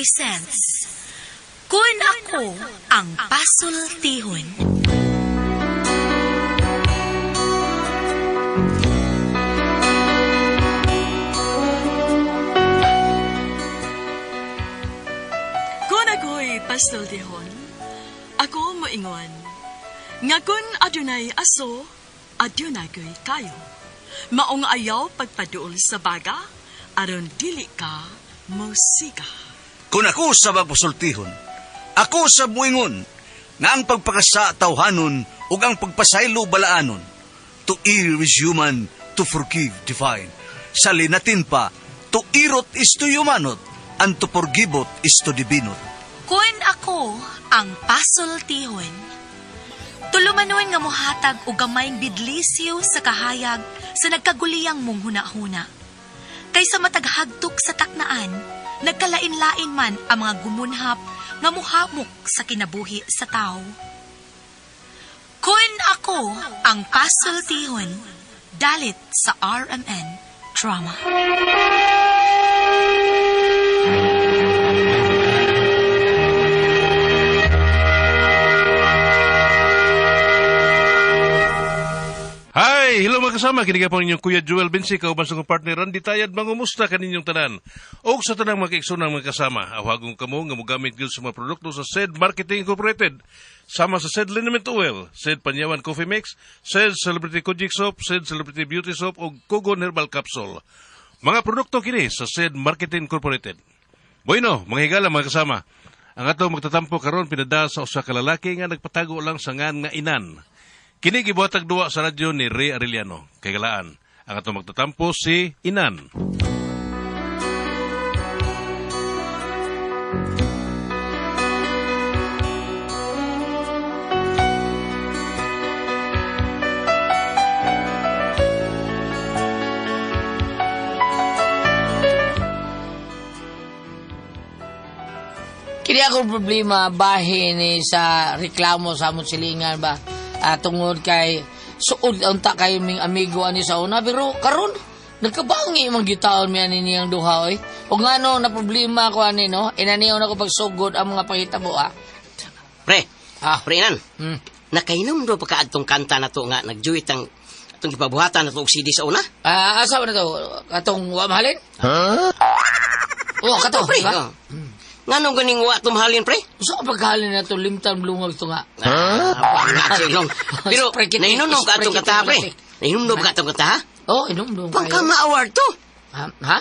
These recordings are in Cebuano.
presents Kun Ako Ang Pasultihon. Kung ako'y pasultihon, ako moingon, nga kun adunay aso, adunay ko'y kayo. Maong ayaw pagpaduol sa baga, aron dili ka musika. Kung ako sa magpasultihon, ako sa muingon, nga ang pagpakasa tawhanon ug ang pagpasaylo balaanon. To err is human, to forgive divine. Sa linatin pa, to irot is to humanot, and to forgiveot is to divinot. Kun ako ang pasultihon. Tulumanon nga mohatag og gamayng bidlisyo sa kahayag sa nagkaguliyang mong hunahuna. Kaysa mataghagtok sa taknaan, nagkalain-lain man ang mga gumunhap nga muhamok sa kinabuhi sa tao. Kun ako ang pasultihon, dalit sa RMN Drama. Hi! Hello mga kasama, kini po ninyong Kuya Joel Bensi, kauban sa kong partner Randy Tayad, mangumusta kaninyong tanan. Og sa tanang mga kaigsoonang mga kasama, awagong kamo nga mogamit gyud sa mga produkto sa SED Marketing Incorporated. Sama sa SED Liniment Oil, SED Panyawan Coffee Mix, SED Celebrity Kojic Soap, SED Celebrity Beauty Soap ug Kogon Herbal Capsule. Mga produkto kini sa SED Marketing Incorporated. Bueno, mga higala mga kasama. Ang atong magtatampo karon pinada sa usa ka lalaki nga nagpatago lang sa ngan nga inan. Kini gibuhatag duwa sa radyo ni Ray Arellano. Kay galaan, ang atong magtatampo si Inan. Kini akong problema bahin ni sa reklamo sa among silingan ba tungod kay suod unta kay ming amigo ani sa una pero karon nagkabangi man gitaon mi ani niyang duha oy. Ug ngano na problema ko ani no, inaniyaw na ko pagsugod ang mga pahitabo ah. Pre, Ah. pre nan. Hmm. Nakainom do pa kaadtong kanta na to nga nagjuit ang atong gipabuhatan na to og CD sa una. Ah, asa ba na to? Katong wa mahalin? Huh? Oh, kato, Pre, di ba? oh. Nganong ganing wa tumhalin pre? Usa ka pagkahalin na to limtan blungag to nga. Ah, silong. Pero Spray nainom ka atong spray kanta pre. kiti. Nainom ka atong kanta ha? Oh, inom dong kayo. Pangkama award to. Ha? Ha?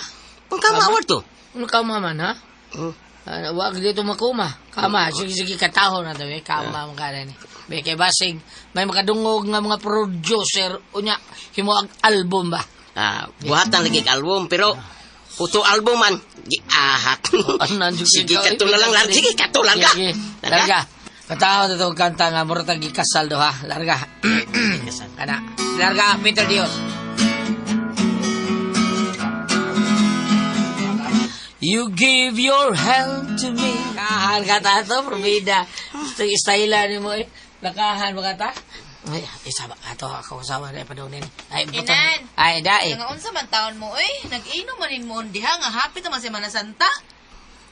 Pangkama award to. Ano kama man ha? Hmm. Ah, wag dito makuma. Kama, sige sige kataho na daw eh. Kama mo ka ni. Be kay basig may makadungog nga mga producer unya himo ang album ba. Ah, buhatan lagi kag album pero puto album man giahak. Ano nandiyo Sige kato na lang larga. Sige kato larga. Sige, larga. Kataho na tong kanta nga mura tag gikasal do ha. Larga. Kana. Larga Peter Dios. You give your hand to me. Kahan ka ta to, probida. Ito yung style ni mo eh. Nakahan ba ka ta? Ay, isa ba? Ato, ako asawa na ipadunin. Ay, butang. Inan. Ay, dae. Nga unsa man taon mo oy, nag-inom man nin mo diha nga happy ta man Semana Santa.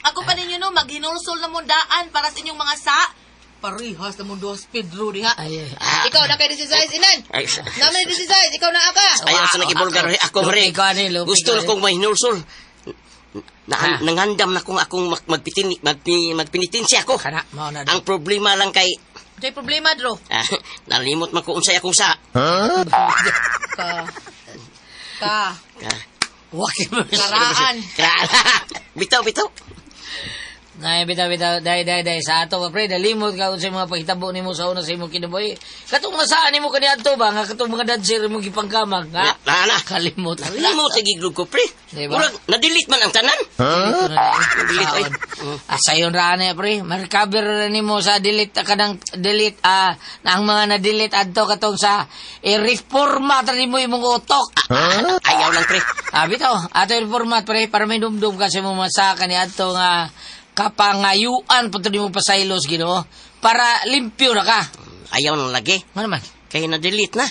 Ako pa ninyo no maghinulsol na mo daan para sa inyong mga sa. Parehas na mo duha sa Pedro diha. Ay, ay. Ah. Ikaw na kay 16 inan. Ay, Naman 16, ikaw na aka. Ayaw sa nakibulgar ako pre. Lupi ko, ani, lupi Gusto ko, na ani. kong mahinulsol. Na, Ha? Nangandam na kong akong magpinitensiya ako. Kana, mao na. Ang problema lang kay Jay problema dro. ah, nalimot man ko unsay akong sa. Ka. Ka. Ah, Waki mo. Karaan. Karaan. Bitaw, bitaw. Nay, bitaw, bitaw, day, day, day. Sa ato ba, pre, nalimot ka kung sa mga pagtabo nimo sa una sa imong kinabuhi. Katong masaan nimo kaniadto ba, nga katong mga dancer imong gipangkamag, ha? Na, na. Kalimot. Nalimot sa giglog ko, pre. Diba? Murag, na-delete man ang tanan. Delete, Delete, oy. Ah, sayon ra na, pre. Ma-recover ra nimo sa delete kanang delete na ang mga na-delete adto katong sa i-reformat ra nimo imong utok. Ayaw lang, pre. Ah, bitaw, ato i-reformat pre para may dumdum kasi mo masaka ni adto nga kapangayuan pa nimo pasaylos Ginoo para limpyo na ka. Ayaw lang lagi. Ano man? Kaya na-delete na.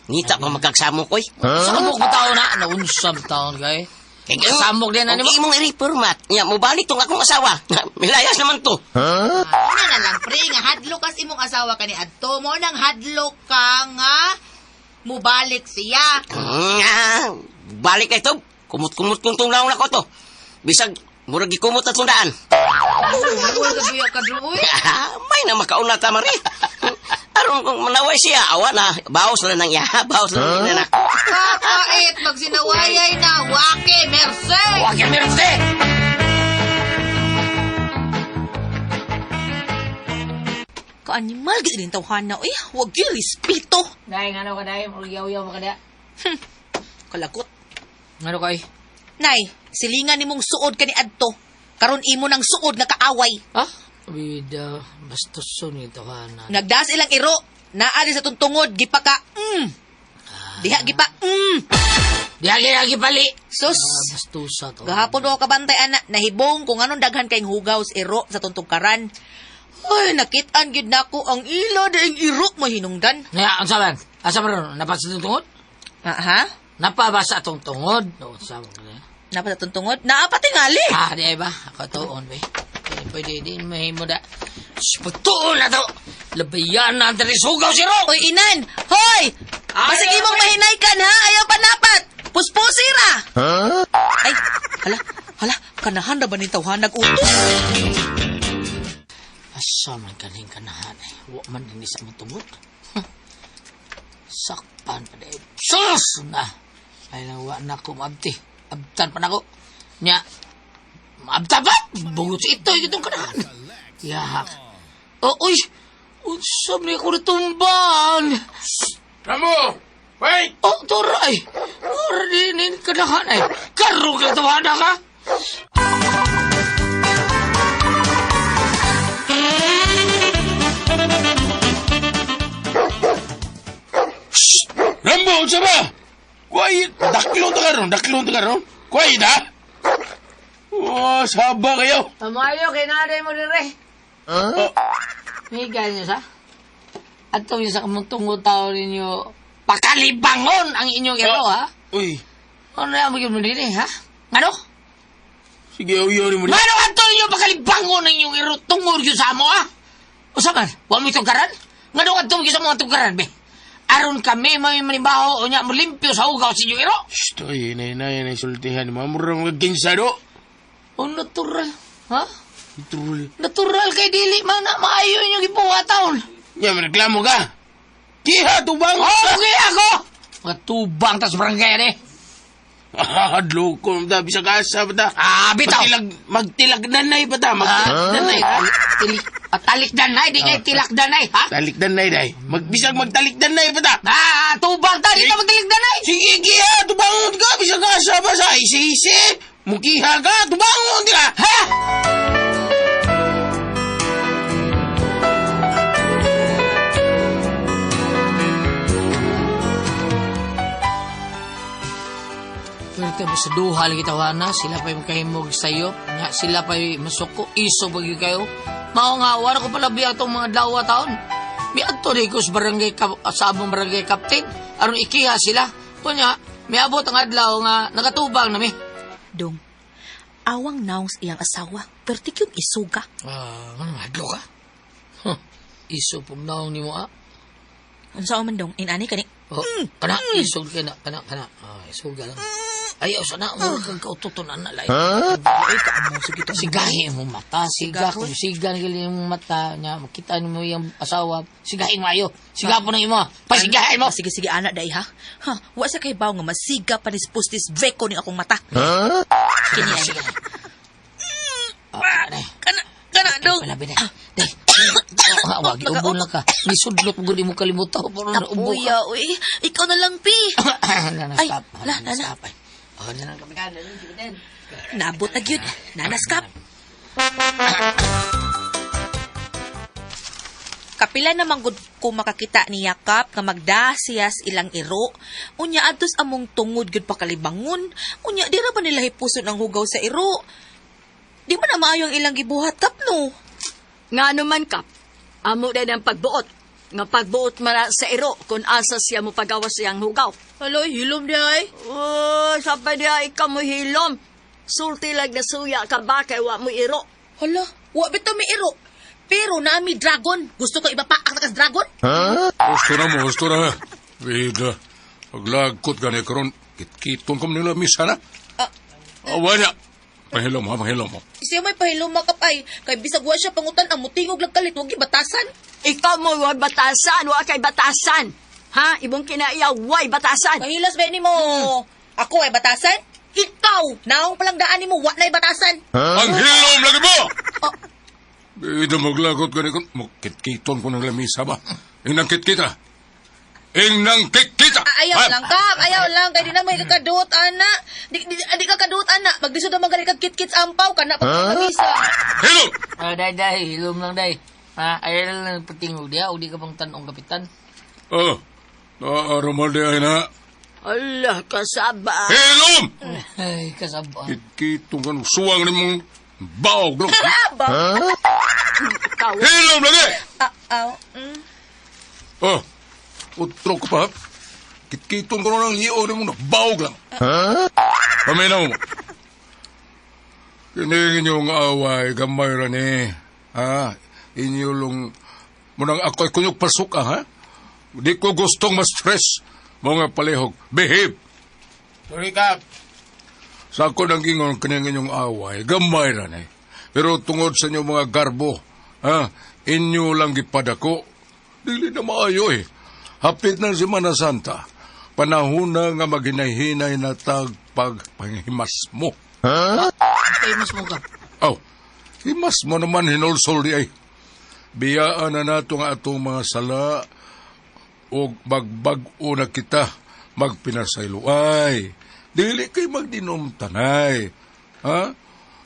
Ngita pa magkagsamo ko, eh. Sa mo ko tao na naunsam taon kay. Kay samok din ani Ang mo. imong i-reformat. Nya, mubalik tong akong asawa. Milayas naman to. Una na lang, pre, nga hadlok kas imong asawa kani adto mo nang hadlok ka nga mubalik siya. Ah, balik kay to. Kumot-kumot kong tong naong nako to. Bisag, murag gikumot na tong daan. Uy, kabuya ka, uy. May na makauna ta, Mari. Aron kung manaway siya, awa na. Baos na lang iya. Baos na lang iya na. Kakait, magsinawayay na. Wake, merse! Wag yan merse. Kaanimal, gid rin tawhana, uy. Wag yun, respeto. Dai ngano ka dai, murag yaw-yaw mo ka da. Kalagot. Ngano kay? Nay, silingan nimong suod kani adto. Karon imo nang suod nga kaaway. Ha? Bida, bastuson ito ka na. Nagdas ilang iro, naa di sa tuntungod, gipaka, Diha gipa, Di agi agi pali. Sus, Ah, bastusa to. gahapon ko kabantay ana, nahibong kung anong daghan kayong hugaw sa iro sa tuntungkaran. Ay, nakitaan gid nako ang ila daing iro mahinungdan. Nga, ang saban? Asa man ron? Napa sa itong tungod? Ah, ha? Napa ba sa atong tungod? No, sa mo. Napa sa tuntungod? Naa pa tingali. Ah, di ay ba? Ako tuon, be. Pwede, pwede, di mahimo da. Putuon na to! Labayan na ang hugaw si Ro! Oy, inan! Hoy! Basig imong mahinay kan ha? Ayaw panapat! Puspusira! Ay, hala, hala, kanahan na ba ni tawhanag utos? Asa man kaning kanahan ay. Wa man din sa among tungod. Huh. Sakpan pa dahil. Sus! Na! Ay lang, wa na ko maabti. Abtan pa na ko. Nya, maabtan pa! Bungot sa ito, itong kanahan. Yak. Oh, uy! Unsa man ako natumbang? Ramo! Wait! Oh, turay! Ora din yung kanahan ay. Karong ka tawana ka! Rambo, unsa ba? Quiet! Daklon ta karon, daklon ta karon. Quiet ha? Oh, saba kayo. Tamayo, kay nanay mo dire. Oh, May ganyan sa? At yung sa kamong tao ninyo, pakalibangon ang inyong ero, ha? Uy, Ano na ang mo din, ha? Ano? sige, uyo ni mo. Ano ato ninyo pakalibangon ang inyong ero tungod yun sa amo, ha? Usa man, wa mo itong karan? Ngano ato mo sa mga tungkaran, be? Aron kami may manibaho o nya mo limpyo sa hugaw sa inyong ero? Shh, oy, nay nay nay sultihan mo. Murang ginsado. O natural, ha? Itrul. Natural kay dili man na maayo inyong gibuhat taon. Nya reklamo ka. Kiha tubang. Oh, okay ako! Mga tubang tas barangay, eh. Ah, loko ta bisag asa pa ta. Ah, bitaw. Magtilag magtilag danay pa ta. Magtilag danay. Tilik, talik danay, di kay tilak danay, ha? Talik danay day. Magbisag magtalik danay pa ta. Ah, tubang ta, di ka magtalik danay. Sige, kiha, tubangon ka, bisag asa pa sa ICC. Mukiha ka, tubangon ka. Ha? Pwerte mo sa duha lagi tawana, sila pa'y makahimog sayop, nga sila pa'y masuko, iso bagyo kayo. Mao nga, wala ko pala biya itong mga dawa taon. Miadto di ko sa barangay, sa among barangay captain, aron ikiha sila. Kunya, miabot ang adlaw nga nakatubang nami. Dong, awang naong sa iyang asawa, pertik yung isuga. Ah, ano, hadlo ka? Huh, iso pong naong ni mo, ah. Unsa man dong, inani kani. Oh, kana, isog ka na, kana, kana. Ah, isog ka lang. Ay, sana, murag kang kaututon, anak, lai. Ay, kaamo, sige to. Sigahin mo mata, siga, kung siga na gali yung mata niya, makita mo yung asawa, sigahin mo ayo. Siga po ng imo, pasigahin mo. Ah, Sige, sige, anak, dai ha. Ha, wa sa kay baw nga masiga pa ni pustis veko ni akong mata. Kini ay. Sige. Ah, anay. Kana, kana dong. Wala, binay. Day. Ah, wag, ubo lang ka. Nisudlot mo gud mo kalimutan. Pero na ubo ka. Uya, uy. Ikaw na lang, pi. Na, na, Ay, stop. la, la, la. Stop, ay. Oh, na lang kami ka. Naabot na gyud. Nanaskap. Kapila naman gud ko makakita ni Yakap nga magdasiyas ilang iro. Unya adtos among tungod gud pakalibangon. Unya di ra ba nila hipuson ang hugaw sa iro? Di ba na maayo ang ilang gibuhat kap no? Nga naman kap, amo din ang pagbuot. Nga pagbuot man na sa iro kung asa siya mo pagawas siyang hugaw. Alo, hilom di ay. Oh, sabay diha ikaw mo hilom. Sulti lag na suya ka ba kay wa mo iro. Hala, wa bitaw mi iro. Pero nami dragon. Gusto ko ibapaak na kas dragon? Gusto na mo, gusto na. Bida, paglagkot gani karon, kitkiton ko nila misa na. Awa niya. Pahilo mo, ha, pahilo mo. Siya may pahiloma kapay. Kay bisag wa siya pangutan ang mutingog lang kalit, wag batasan. Ikaw mo way batasan, wa kay batasan. Ha? Ibong kinaiya, way batasan. Kahilas ba ni mo? Ako ay batasan? Ikaw, naong palang daan nimo, wa na'y batasan. Ang hilom lagi mo! Oh. Bida, maglakot gani karon, kitkiton ko nila misa ba? Inang kitkita. Inang kitkita! Ah, ayaw lang kap, ayaw lang kay di na may kakaduot ana. Di ka kaduot ana. Maglisod naman gani kag kitkits ampaw kana pa huh? Hilom! Ah, day, day, hilom lang, day. Ha? Ayaw lang patingog diya, o di ka pang tanong kapitan. Oh, naaramal di ay na. Allah, kasaba. Hilom! Ay, kasaba. Kitkiton ka nung suwang ni mong baog. No? Aba. Ikaw. Hilom lagi! Ah, aw. Oh, utro ko pa. Kitkiton ko na ng iyo ni mong baog lang. Paminaw mo. Kini inyong away, gamay ra ni. Ha? Inyo long... Munang ako ay kunyog pasok ah, ha? Di ko gustong ma-stress. Mga palihog. Behave! Sorry, Kap. Sa ako nang ingon kining inyong away, gamay ra ni. Pero tungod sa inyong mga garbo, ha, inyo lang gipadako. Dili na maayo eh. Hapit ng Semana Santa, panahon na nga maghinay-hinay na tag pagpanghimas mo. Famous mo, Kap. Aw, himas mo naman hinulsol di ay. Biyaan na nato nga atong mga sala o magbag-o na kita magpinasayloay. Dili kay magdinom tanay. Ha?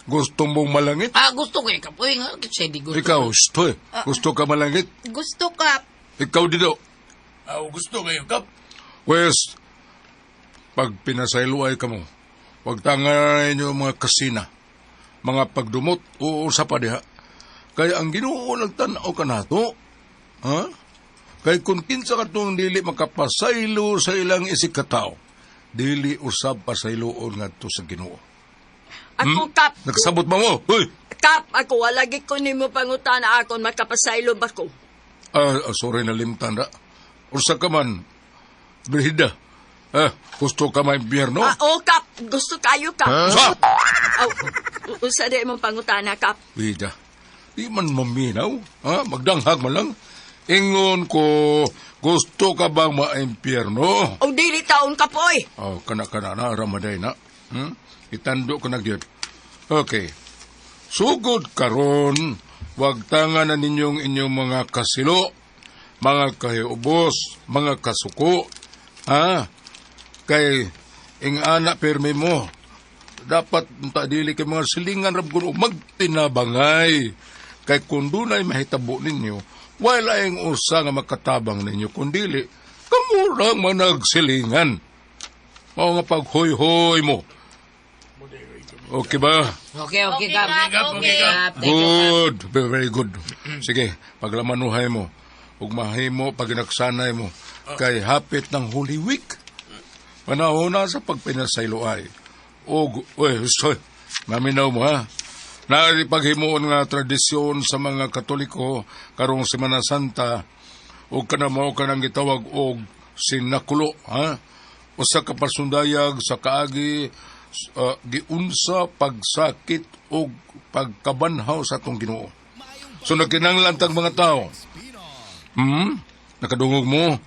Gusto mong malangit? Ah, gusto ko eh, Kap. Uy, nga, kasi di gusto. Ikaw, gusto eh. Gusto ka malangit? Gusto kap. Ikaw dito. Aw, gusto kayo, Kap. Wes, pag pinasayloay ka mo, wag tanganin yung mga kasina, mga pagdumot, o sa pa diha. Kaya ang Ginoo nagtan-aw ka nato. Ha? Kay kung kinsa katong dili makapasaylo sa ilang isig katao, dili usab pasayloon ngadto sa Ginoo. Ako, Kap. Nakasabot ba mo? Uy! Kap, ako, walagi ko nimo pangutana akon makapasaylo ba ko. Sorry na limtan ra. Usa ka man, Brihida. Gusto ka maimbiyerno? Ah, oh, Kap, gusto kayo, Kap. Sa! Aw, usa di mong pangutana, Kap. Bida, di man maminaw, ha? Magdanghag man lang. Ingon ko, gusto ka bang maimpyerno? O dili taon ka poy. Oh, kana kana na, ramaday na. Itando ko na gyud. Okay. Sugod karon, wag tanga na ninyong inyong mga kasilo, mga kahiubos, mga kasuko. Ha? Kay ing-ana pirmi mo. Dapat unta dili kay mga silingan rab kuno magtinabangay. Kay kung dunay mahitabo ninyo, wala ang usa nga makatabang ninyo kundili kamo lang managsilingan. Mao nga paghoy-hoy mo. Okay ba? Okay, okay, Kap. Kap, okay. Kap, thank you, Kap. Good. Very, very good. Sige, paglamanuhay mo. Ug mahimo pag ginagsanay mo. Kay hapit ng Holy Week. Panahon na sa pagpinasayloay. Og, uy, sorry, maminaw mo ha. Naipaghimuon nga tradisyon sa mga Katoliko karong Semana Santa ug kana mao kanang gitawag og sinakulo ha. Usa ka pasundayag sa kaagi giunsa pagsakit og pagkabanhaw sa atong Ginoo. So nagkinahanglan tag mga tao. Nakadungog mo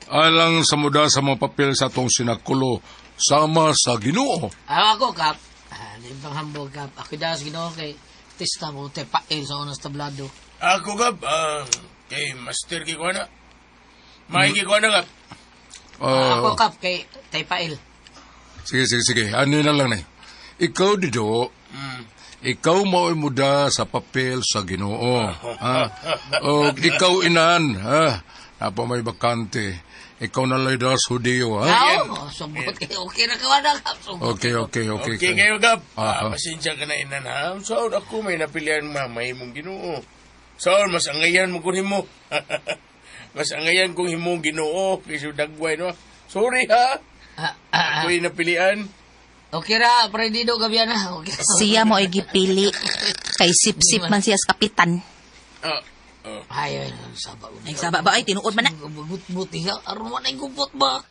alang sa muda sa mga papel sa atong sinakulo sama sa Ginoo. Ah, ako, Kap. Ah, di pang hambog, Kap. Ako das, Ginoo kay tista mo, te pail sa unas tablado. Ako, Kap, kay Master kay Kuana. May kay Kuana, Kap. Ako, Kap, kay tay pail. Sige, sige, sige. Ano na lang na. Ikaw, Dido, ikaw mao'y muda sa papel sa Ginoo. Ha? O ikaw inan, ha? Napa may bakante. Ikaw na lang das Hudiyo, ha? Ah, oh, sumbot kay okay na ka na, Kap. Sumbot. Okay, okay, okay. Okay kayo, Kap. Ah, ah. Pasensya ka na, inan, ha? Saan ako may napilian mamay mong Ginoo. Saan, mas angayan mo kung himo. Mas angayan kung himo Ginoo. Kaysa dagway, no? Sorry, ha? Ah, ah, ah. Ako'y napilian. Okay ra, pre Dido gabi na. Okay. Siya mo ay gipili. Kay sip-sip man siya sa kapitan. Ay, ay, saba. Ay, saba ba? Ay, tinuod man na. Gutbut, iha. Aron man ay gupot ba?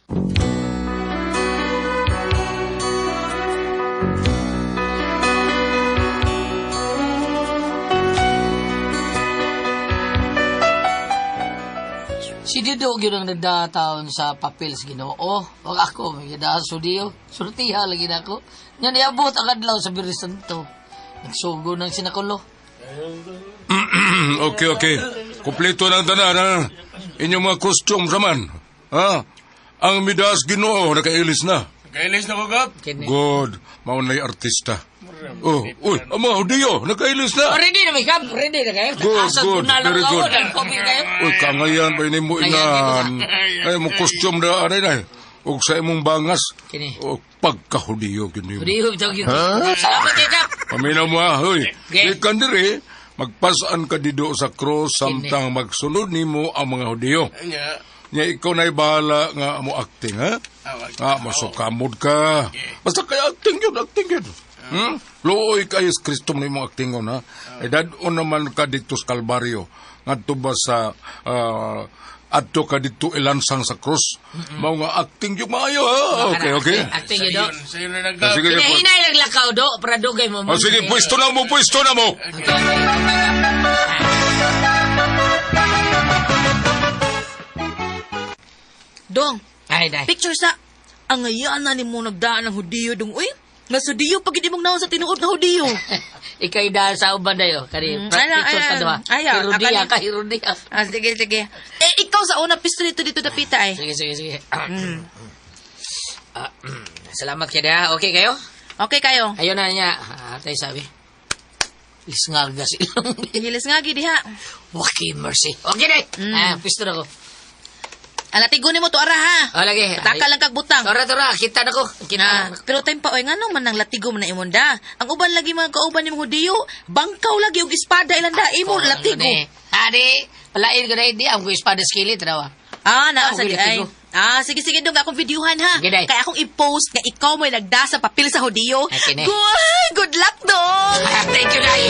Si Dido gyud ang nagdataon sa papel sa Ginoo. Wag ako may gidaso diyo. Sultiha lagi nako. Nya niabot ang adlaw sa Biyernes Santo. Nagsugo ng sinakulo. Okay, okay. Kompleto ng tanan, ha? Inyong mga costume raman. Ha? Ang midas Ginoo nakailis na. Kailis na ko, Kap. Kini. Good. Maunay artista. Oh, uy, ang mga Hudiyo, nakailis na. Oh, ready na may kap. Ready na kayo. Good, Asa good. ko na lang Very ako. good. Nag-copy kayo. Uy, kangayan pa ini mo inan. Ay, mo costume na, anay na. Og sa imong bangas. Kini. O, pagkahudiyo, gini mo. Hudiyo, bitaw yun. Salamat kay Kap. Paminaw mo ha, hoy. Okay. Di kan diri, magpasan ka dido sa cross samtang magsunod nimo ang mga Hudiyo. Nya. Nya ikaw na'y bahala nga mo acting, ha? Ah, masukamod ka. Basta kay acting yun, acting yun. Hmm? Luoy kay Yesu Kristo mo imong acting ha? Eh, dadon naman ka dito sa Kalbaryo. Ngadto ba sa, adto ka dito ilansang sa cross. Mao nga acting yung maayo, ha? Okay, okay. Acting yun, do. Sa'yo na lang, Ah, Kap. sige, Kini, hinay lang lakaw, do. Para dugay mo. Ah, sige, pwesto na mo, pwesto na mo. Dong, Ay, day. picture sa ang ngayon na ni mo nagdaan ng Hudiyo dong. Uy, nga sa Hudiyo pag hindi mong naon sa tinuod nga Hudiyo. Ikay dahil sa uban dayo. Kani, Ala, picture sa ala. duha. Ayaw, Hirudiya akala- ka, hirudiya. Ah, sige, sige. Eh, ikaw sa una, pisto dito dito dapita ay. Sige, sige, sige. Ah, salamat kay da. Okay kayo? Okay kayo. Ayun na niya. Ah, tayo sabi. Isngaga silang. Hilis nga gidi ha. Okay, mercy. Okay na. Ah, pisto na ko. Alatigo ni mo to ara ha. Oh, lagi. Taka lang kag butang. Tora, tora. Kita na ko. Kita Ah, na ko. pero time pa oy ngano man nang latigo man na imonda. Ang uban lagi mga kauban nimong Hudiyo, bangkaw lagi og espada ilang da imo latigo. Adi, palain ko na hindi. Ang ko espada skillet, rawa. Ah, naa Ah, sa okay, di ay. latigo. Ah, sige sige dong akong videohan ha. Sige, day. Kaya akong i-post nga ikaw mo'y nagda sa papel sa Hudiyo. Ay, kini. Good, good luck dong. Thank you, Day.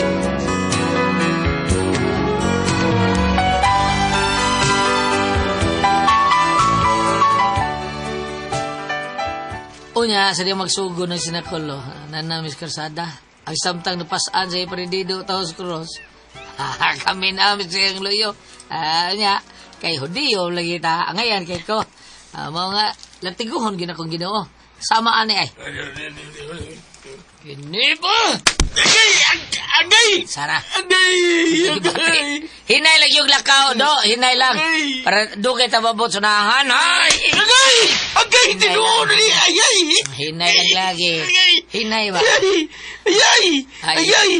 Unya, sa di magsugo ng sinakulo, nanamis karsada. Ang samtang napasaan sa iparidido taos cross. Kami namin sa iyang luyo. Ah, unya, kay Hudiyo lagi ta. Angayan kay ko. Ah, mao nga latiguhon ginakong Ginoo. Sama ani ay. Kini ba? Agay! Agay! Sara. Agay! Agay! Hinay lang yung lakaw, do. Hinay lang. Ay. Para dugay tababot sunahan. Ay! Agay! Agay! Tinuod ni! Ayay! Hinay lang lagi. Hinay ba? Ayay! Ayay! Ay. Ayay!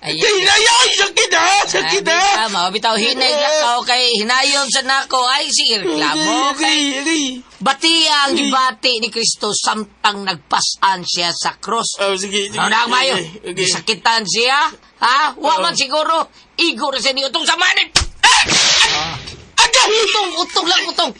Ay. Ayay! Ayay! Sakit ha! Sakit ha! Ah, Tama, bitaw hinay lakaw kay hinayon sa nako. Ay, sige, reklamo kay. Agay! Agay! Bati ang gibati ni Kristo samtang nagpasan siya sa cross. Oh, sige, sige. Ano na ang mayo? Okay, okay. Gisakitan siya? Ha? Wa man siguro. Igo na siya ni utong sa manit. Agay! Utong, utong lang, utong.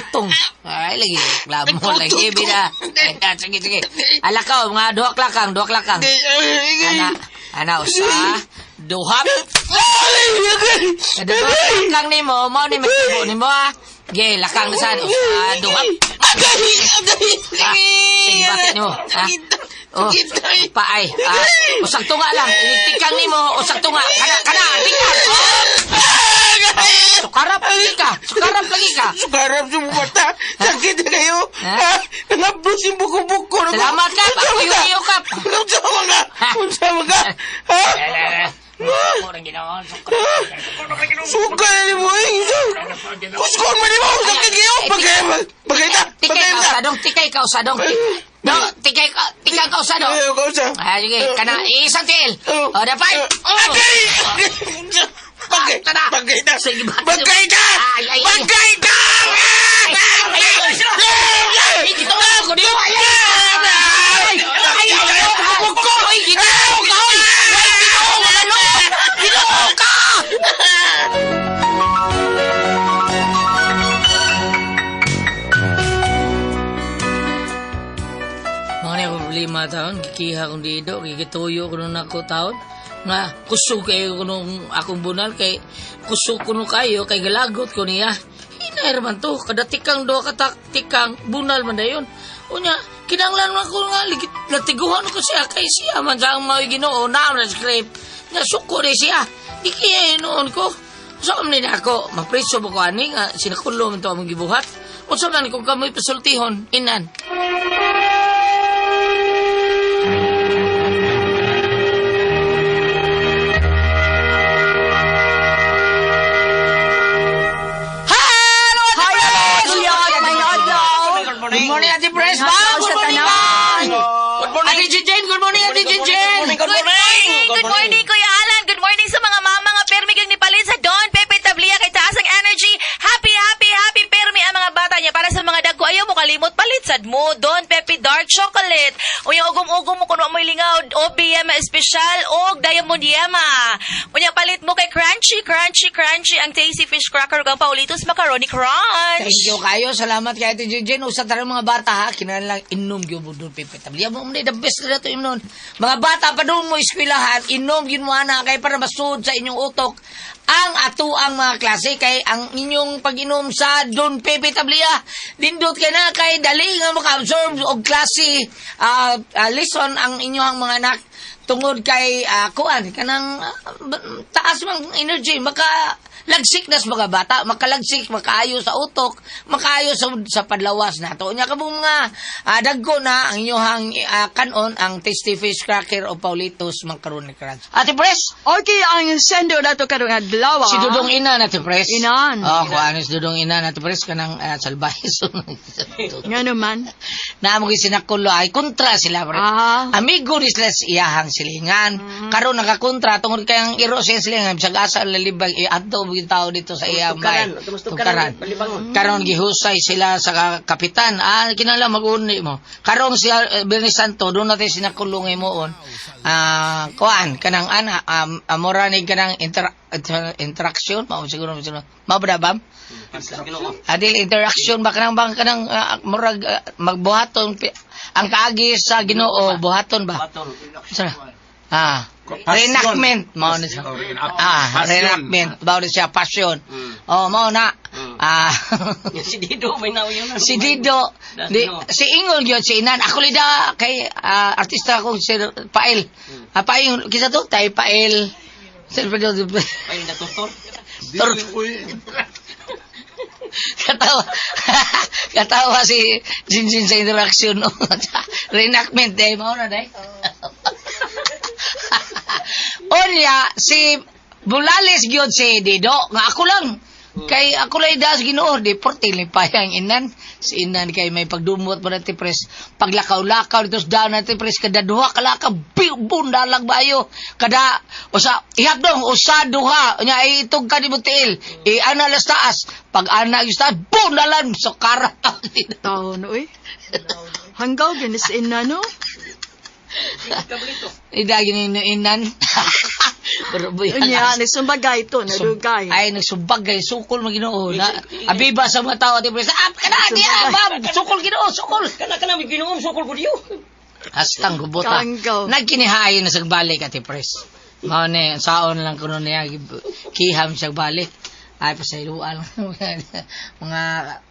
Utong. Ay, lagi. Reklamo lagi, bida. Ay, ah, sige, sige. Alakaw, mga duha lakang, duha lakang. Agay! Agay! Ana, ana, usa, duha. Ay! Agay! Duha lakang nimo, mao ni may nimo ha. Ge, lakang na saan, usa, duha. Agay! Agay! Ah, sige, bakit nimo? Ha? Oh, Sakit! paay. Ah, usang tunga lang. Itikang nimo, usang tunga. Kana, kana, tikang. Oh, sukarap lagi ka. Sukarap lagi ka. Sukarap sa mata. Sakit na kayo. Ha? Ha? Nangablos yung buko-buko. Salamat kap. Ako yung iyo kap. Unsa man ka? Ha? Unsa man ka? Ha? Suka na ni mo eh. Kuskon man ni mo. Sakit kayo. Bagay, bagay ta. Tikay Bagay ka ta. usadong, tikay ka usadong. Do, tikay ka, tikay ka usadong. Ayaw ka usa. Ah, sige, kana isang tiil. Oh. O, dapat. Oh. Agay! Bagay, Tara. bagay ta. Sige, bakit? Bagay ta! Ay, ay, ay. Bagay ta! Ay, ay, ay. Ay, gitawag ko niyo. Ay, ay, ay. Ay, ay, ay. Ay, ginoo ka, oy. Ay, ginoo, wala no. Ginoo ka. Mga na problema Problema taon, gikiha kong dido, gigituyo ko nung ako taon. Nga, kusog kayo ko nung akong bunal, kay kusog ko nung kayo, kay galagot ko niya. Hinay man to, kada tikang do, kataktikang, bunal man dayon. Unya, kinanglan man ko nga, latiguhan ko siya, kay siya man sa ang mga Ginoo, naam na script. Nga, suko ni siya. Di kaya noon ko. Sa man ni ako, mapriso ba ko ani nga sinakulo man to among gibuhat. Unsa man kung kamoy pasultihon, inan. Hello, Ate Pres! Good morning, Ate Pres! Ma'am, good morning, ma'am! Good morning. Ate Jinjin, good morning, Ate Jinjin! Good morning. Good morning, Kuya Alan. Good morning sa mga mama nga permi gyud ni palit sa Don Pepe Tablia kay taas ang energy. Happy, happy, happy permi ang mga bata niya para sa mga dagko ayaw mo kalimot palit sad mo Don Pepe Dark Chocolate. Unya ugom-ugom mo kuno mo'y lingaw OBM espesyal og Diamond Yema. Unya palit mo kay Crunchy, Crunchy, Crunchy ang Tasty Fish Cracker ug ang Paulitos Macaroni Crunch. Thank you kayo. Salamat kay Ate Jinjin. Usa tayo mga bata ha. Kinahanglan inom gyud mo Don Pepe Tablia mo the best na to imnon. Mga bata pa doon mo eskwelahan, inom gyud mo ana kay para masud sa inyong utok ang ato ang mga klase kay ang inyong pag-inom sa Don Pepe Tablia dindot kay na kay dali nga maka-absorb og klase lesson ang inyong mga anak tungod kay kuan kanang taas mang energy maka lagsik nas mga bata makalagsik makaayo sa utok makaayo sa padlawas nato unya kabung mga dagko na ang inyong kanon ang Tasty Fish Cracker o Paulitos Macaroni Crunch. Ate Pres, Okay, ang sendo nato karong adlaw. si Dudong Inan, Ate Pres. Inan. Oh, kuan si Dudong Inan, Ate Pres kanang salbahe. Nga naman. Naamo gyud sinakulo ay kontra sila pre. Ah. Amigo ni sila sa iyahang silingan. Karon nakakontra tungod kay ang iro sa iyang silingan bisag asa lalibag iadto gyud tao dito sa iyang bay. Tungkaran, tungkaran. Karon gihusay sila sa kapitan. Ah, kinahanglan mag-uni mo. Karon si Bernie Santo doon natin sinakulong himuon. Ah, kuan kanang ana amora ni kanang interaction mao siguro siguro. Mao ba bam? Adil interaction ba kanang bang kanang murag magbuhaton ang kaagi sa Ginoo buhaton ba? Sa reenactment mao ni siya. Ah, reenactment mao ni siya passion. Oh, mao na. Ah. Si Dido, may nauyo na. Si Dido, di, si Ingol yun, si Inan. Ako lida kay artista akong si Pael. Pael, kisa to, tayo Pael. Sir Pedro, Ay, natutor. Katawa. Katawa si Jinjin sa interaction. No? Reenactment, eh. Mao na, day. Onya, si Bulales gyud si Dido. Nga ako lang. Kay ako lang das Ginoo di porte ni payang inan. Si inan kay may pagdumot pa natin pres. Paglakaw-lakaw dito sa daan natin pres kada duha ka lakaw bundalag bayo. Kada usa ihapdong usa duha nya itog ka ni tiil. I ana las taas. Pag ana yung taas bundalan so kara. Taon, uy. Hanggaw ginis ina, no? Idagin ni inan. Pero Unya, nisumbagay to, nadugay. Ay, nagsubagay, sukol mo Ginoo. Na, abiba sa mga tao, di ba? Ah, kana, di, ah, ma'am, sukol Ginoo, sukol. Kana, kana, may ginoong sukol ko diyo. Hastang gubota. Kanggaw. Nagkinihayin na sa balik, Ate Pres. Mao ni, saon lang kuno niya, kiham siya balik. Ay, pasayloan mga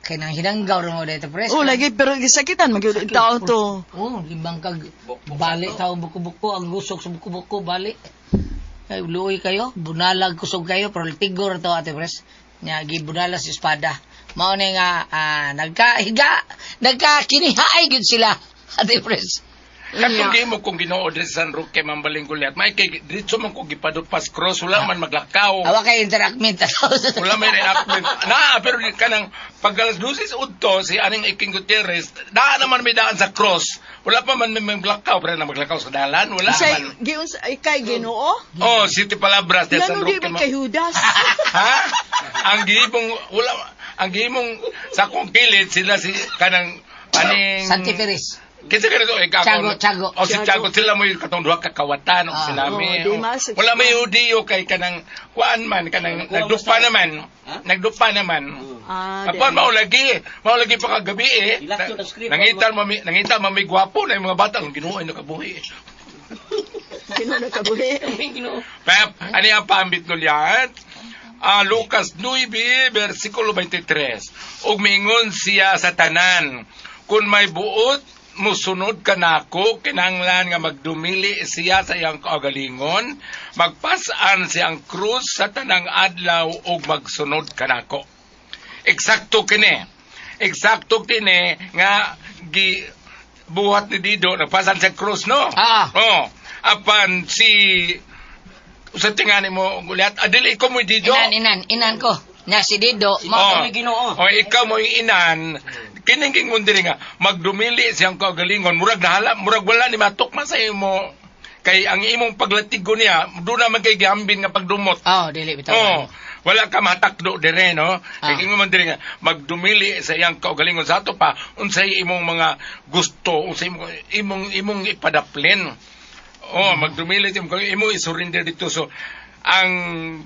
kinang hinanggaw rin mo dito, Pres. Oh, lagi, pero gisakitan, magyud tao to. Oh, limang kag balik tao buko-buko, ang gusok sa buko-buko, balik. Ay, luoy kayo, bunalag kusog kayo, pero tigor to, Ate Pres. Nya, gibunala sa espada. Mao ni nga, nagkahiga, nagkakinihaay gyud sila, Ate Pres. Katong gimo kong Ginoo diri sa San Roque mambaling gulyat. May kay diretso man ko gipadot pas cross wala man maglakaw. Awa kay interactment. Wala may reenactment. Na, pero di kanang pag alas 12 udto si aning Iking Gutierrez, daan naman may daan sa cross. Wala pa man may maglakaw, pero na maglakaw sa dalan, wala Say, man. giun sa ikay Ginoo? Oh, City Palabras diri sa San Ngano di Roque. man kay Judas? Ha? Ang gihimong wala ang gihimong sa akong kilid sila si kanang aning Santi Ferris. Kinsa ka nito? Ikaw, Tiago, Tiago. O si Tiago, sila mo yung katong duha ka kawatan o sila mi. Oh, di mas- Wala may Hudiyo kay kanang kuan man kanang nagdupa naman. Nagdupa naman. Ah, di Apan ay. mao lagi pa kagabi eh. Ilakto na script. Nangita mami gwapo na yung mga bata ang Ginoo ay nakabuhi. Ginoo nakabuhi. Pep, ano yung pambit nulian? Lucas 9, versikulo 23. Ug mingon siya sa tanan, kung may buot musunod kanako, kinahanglan nga magdumili siya sa iyang kaugalingon, magpas-an siyang krus sa tanang adlaw ug magsunod kanako. Eksakto kini. Eksakto kini nga gi buhat ni Dido nagpasan sa krus, no? Ah. Oh, apan si sa tingani mo gulat adili ko mo Dido. Inan, inan, inan ko. Nya si Dido, Oh. mao Ginoo. Oh, ikaw mo yung inan. Kiningking mo diri nga magdumili siyang kaugalingon, murag nahala, murag wala ni matukma sa imo kay ang imong paglatigo niya doon naman kay gihambin nga pagdumot. Oh, dili bitaw. Oh, wala ka matakdo dire, no? Ah. Kay ingon man dire nga magdumili sa iyang kaugalingon sa ato pa unsay imong mga gusto, unsay imong ipadaplin. Oh, magdumili sa imong kaugalingon, imong isurrender dito. So ang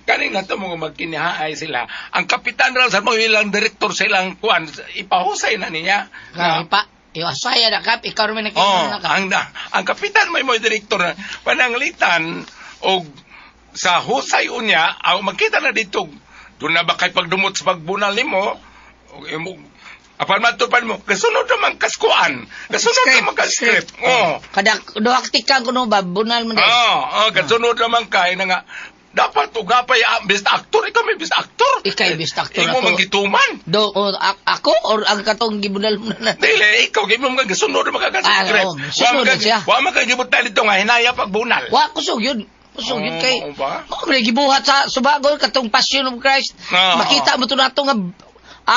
kaning nato mo magkinihaay sila. Ang kapitan ra sa mo ilang direktor sa ilang kuan ipahusay na niya. Nga pa. Iyo asaya na kap, ikaw man nakita Oh, na ka. ang kapitan may mo direktor na pananglitan og sa husay unya aw makita na dito doon na ba kay pagdumot sa pagbunal nimo og imo apan matupan mo kasunod naman kaskuan kasunod naman ka script, oh. Kada duha ka kuno ba bunal man dai. Oh, kasunod naman kay na nga dapat ugapay best actor, ikaw may best actor. Ikay best actor Imo ato. man gituman. Do o, ako or ang katong gibunal mo na. Dili, ikaw gimo man gasunod naman ka Ah, script. oo, sunod na siya. Wa man kay gibutan dito nga hinaya pagbunal. Wa kusog yun. Kusog yun Oh, kay. oo ba? Mao man gibuhat sa Subagon katong Passion of Christ. Oo. Makita mo to nato nga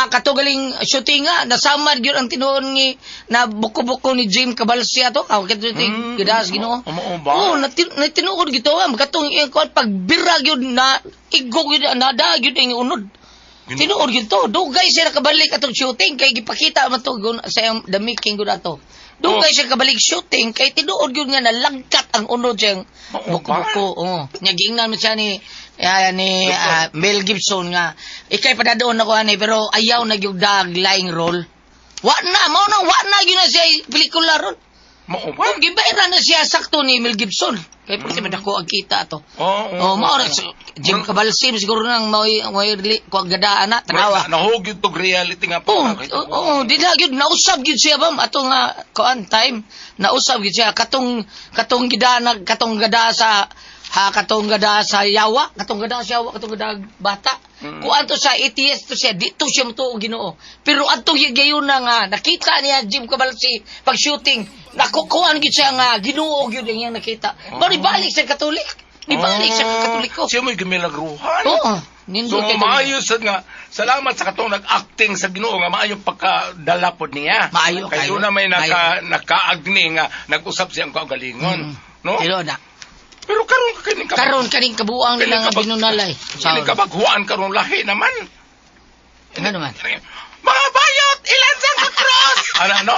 kato galing shooting nga nasamad gyud ang tinuon ni na buko-buko ni Jim Cabalcia to. Aw kato gidas Ginoo. Oo ba? Oh, natinuod gito ah, katong iyang kuan pagbira gyud na igog gyud na da gyud ang unod. Tinuod gyud to. Dugay siya nakabalik atong shooting kay gipakita man to sa iyang the making gud ato. Dugay siya kabalik shooting kay tinuod gyud nga nalagkat ang unod siyang Oo ba? buko-buko. Oo. Nya giingnan man siya ni Mel Gibson nga ikay padadoon ako ani pero ayaw na gyud dag lying role. Wa na mao na wa na gyud na siya pelikula ron. Mao ba? Kung gibayran na siya sakto ni Mel Gibson. Kay pati man dako ang kita to. Oo. Oh, mao ra Jim Cabalsim siguro nang maoy maoy ko gadaan na tanawa. Nahog yung tog reality nga Oh, pa. oh, di na gyud nausab gyud siya bam ato nga kuan time. Nausab gyud siya katong katong gidana katong gada sa ha katong gada sa yawa, katong gada sa yawa, katong gada bata. Kuan to sa ATS to siya, dito siya motuo Ginoo. Pero adtong higayon na nga nakita niya Jim Cabalsi pag shooting, nakukuan gyud siya nga Ginoo gyud ang iyang nakita. Mao ni balik sa Katolik. Nibalik siya ka Katoliko. Siya mo'y gimilagruhan. Oo. Nindot So kay maayo sad nga salamat sa katong nag-acting sa Ginoo nga maayo pagkadala pod niya. Maayo kay kayo. doon na may nakaagni nga nag-usap siyang kaugalingon. No? Tinuod na. Pero karon ka kining Karon kaning kabuang nila nga binunalay. Kining kabaghuan karon lahi naman. Ano naman? Mga bayot, ilan sa cross? Ano, ano?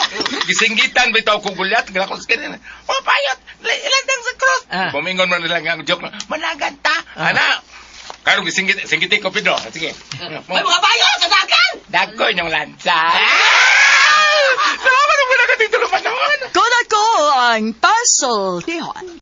Gisinggitan bitaw ko gulyat, gakos kinin. Mga bayot, ilan sa cross? Ah. Bumingon man nila nga ang joke, managanta. Ana. Karon gisinggit, singgiti ko Pedro. Sige. May mga bayot sa dagan! Dagko inyong lansa. Salamat ang mga katitulo panahon. Ko na ko ang pasultihon.